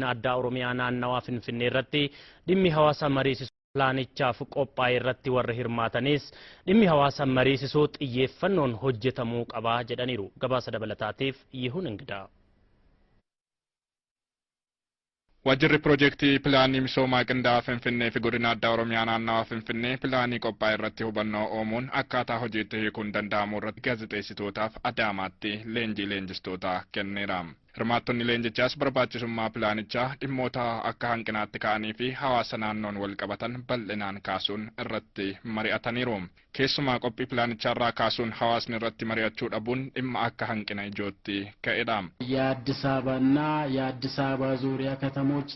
Addaa Oromiyaa naannawaa Finfinnee irratti dhimmi hawaasa mariisisuu pilaanichaaf qophaa'e irratti warri hirmaatanis dhimmi hawaasa mariisisuu xiyyeeffannoon hojjetamuu qaba jedhaniiru. Gabaasa dabalataatiif Yihuun Ingidaa. Waajjirri piroojeektii pilaanii misoomaa qindaa'aa Finfinnee fi godina addaa Oromiyaa naannawaa Finfinnee pilaanii qophaa'e irratti hubannoo uumuun akkaataa hojiitti hiikuun danda'amu irratti gaazexeessitootaaf Adaamaatti leenjii leenjistootaa kenneera. Hirmaattonni leenjichaas barbaachisummaa pilaanichaa, dhimmoota akka hanqinaatti ka'anii fi hawaasa naannoon wal qabatan bal'inaan kaasuun irratti mari'ataniiru. Keessumaa qophii pilaanichaa kaasuun hawaasni irratti mari'achuu dhabuun dhimma akka hanqina ijootti ka'edha. የአዲስ አበባና የአዲስ አበባ ዙሪያ ከተሞች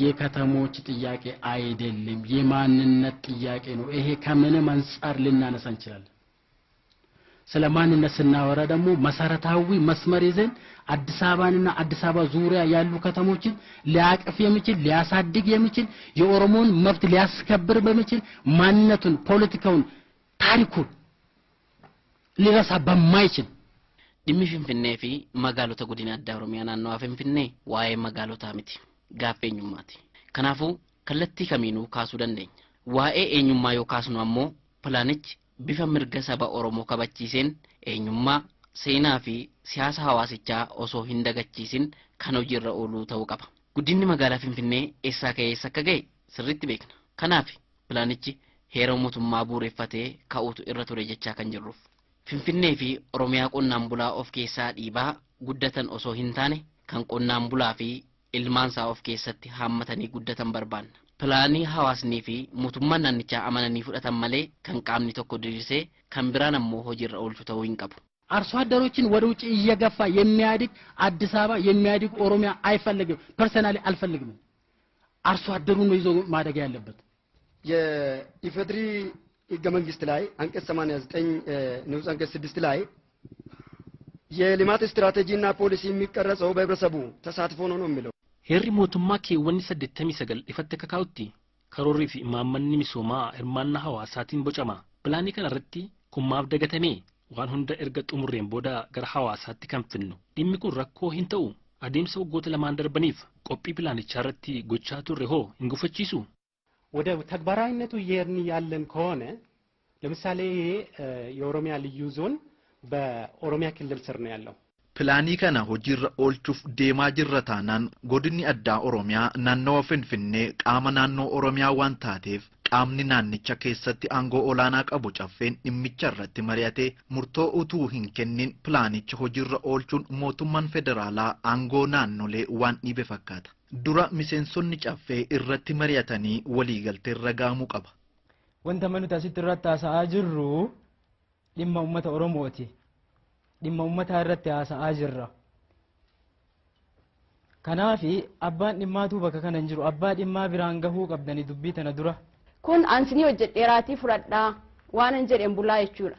የከተሞች ጥያቄ አይደለም፣ የማንነት ጥያቄ ነው። ይሄ ከምንም አንጻር ልናነሳ እንችላለን። ስለ ማንነት ስናወራ ደግሞ መሰረታዊ መስመር ይዘን አዲስ አበባንና አዲስ አበባ ዙሪያ ያሉ ከተሞችን ሊያቅፍ የሚችል፣ ሊያሳድግ የሚችል፣ የኦሮሞን መብት ሊያስከብር በሚችል፣ ማንነቱን፣ ፖለቲካውን፣ ታሪኩን ሊረሳ በማይችል Dhimmi Finfinnee fi magaalota godina addaa Oromiyaa naannawaa Finfinnee waa'ee magaalotaa miti. Gaaffii eenyummaati. Kanaafuu kallattii kamiinuu kaasuu dandeenya. Waa'ee eenyummaa yoo kaasnu ammoo pilaanichi bifa mirga saba Oromoo kabachiiseen eenyummaa, seenaa fi siyaasa hawaasichaa osoo hin dagachiisin kan hojiirra ooluu ta'uu qaba. Guddinni magaalaa Finfinnee eessaa ka'ee eessa akka ga'e sirriitti beekna. Kanaaf pilaanichi heera mootummaa bu'uureffatee ka'uutu irra ture jechaa kan jirruuf. Finfinnee fi Oromiyaa qonnaan bulaa of keessaa dhiibaa guddatan osoo hin taane kan qonnaan bulaa fi ilmaansaa of keessatti haammatanii guddatan barbaanna. Pilaanii hawaasnii fi mootummaan naannichaa amananii fudhatan malee kan qaamni tokko diriirsee kan biraan ammoo hojiirra oolchu ta'uu hin qabu. አርሶ አደሮችን ወደ ውጭ እየገፋ የሚያድግ አዲስ አበባ፣ የሚያድግ ኦሮሚያ አይፈልግም። ፐርሰናሊ አልፈልግም። አርሶ አደሩን ነው ይዞ ማደግ ያለበት። የኢፌድሪ ህገ መንግስት ላይ አንቀጽ 89 ንዑስ አንቀጽ 6 ላይ የልማት ስትራቴጂና ፖሊሲ የሚቀረጸው በህብረተሰቡ ተሳትፎ ነው ነው የሚለው። Heerri mootummaa keewwanni 89 ifatti akka kaa'utti karoorrii fi imaammanni misoomaa hirmaannaa hawaasaatiin bocama. Pilaanii kana irratti kun maaf dagatame? Waan hunda erga xumurreen booda gara hawaasaatti kan finnu. Dhimmi kun rakkoo hin ta'u. Adeemsa waggoota lamaan darbaniif qophii pilaanichaa irratti gochaa turre hoo hin gufachiisu? ወደ ተግባራዊነቱ እየሄድን ያለን ከሆነ ለምሳሌ ይሄ የኦሮሚያ ልዩ ዞን በኦሮሚያ ክልል ስር ነው ያለው። Pilaanii kana hojiirra oolchuuf deemaa jirra taanaan godinni addaa Oromiyaa naannawa Finfinnee qaama naannoo Oromiyaa waan taateef qaamni naannicha keessatti aangoo olaanaa qabu caffeen dhimmicha irratti mari'atee murtoo utuu hin kennin pilaanicha hojiirra oolchuun mootummaan federaalaa aangoo naannolee waan dhiibe fakkaata. Dura miseensonni caffee irratti mari'atanii waliigalteerra gahamuu qaba. Wanta nuti asitti irratti haasa'aa jirru dhimma uummata Oromooti. Dhimma uummataa irratti haasa'aa jirra. Kanaafi abbaan dhimmaatu bakka kana hin jiru. Abbaa dhimmaa biraan gahuu qabdanii dubbii tana dura. Kun ansinii hojjedheeraatii fudhadhaa waan hin jedheen bulaa jechuudha.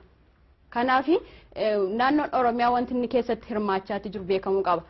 Kanaafi naannoon Oromiyaa wanti inni keessatti hirmaachaati jiru beekamuu qaba.